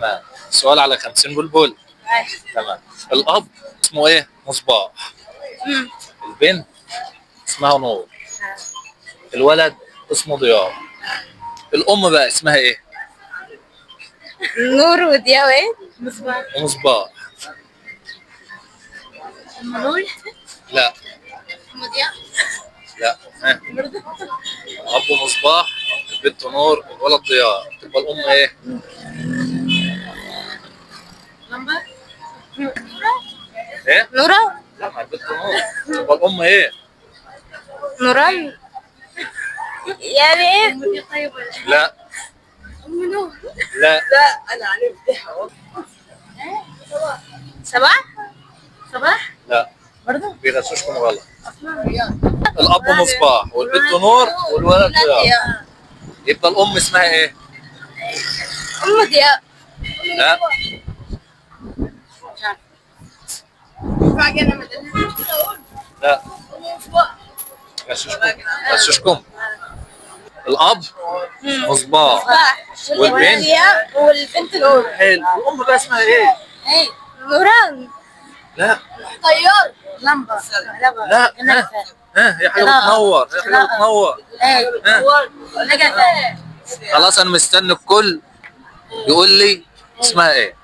تمام. سؤال على 50 بلبل. تمام. الاب اسمه ايه؟ مصباح. البنت اسمها نور. الولد اسمه ضياء. الام بقى اسمها ايه؟ نور وضياء وايه؟ مصباح. ومصباح. نور. لا. ضياء. لا. ها. الاب مصباح، البنت نور، الولد ضياء، تبقى الام ايه؟ لمبة. ايه؟ نورة. لا، ما البنت نور، تبقى الام ايه؟ نوران يعني ايه؟ طيب ولا لا. ام نور؟ لا. لا انا عرفتها والله. صباح. صباح. لا. برضه. بيغششكم غلط. الاب مصباح والبنت نور والولد ضياء، يبقى الام اسمها ايه؟ ام ضياء. لا. لا. غششكم غششكم. الاب مصباح والبنت؟ ضياء والبنت نور. حلو. الام بقى اسمها ايه؟ ايه؟ نوران. لا. طيار. لمبة. لا. ها ها، هي حاجة بتنور، هي حاجة بتنور. ايه؟ ها. نجفة. خلاص انا مستني الكل يقول لي اسمها ايه.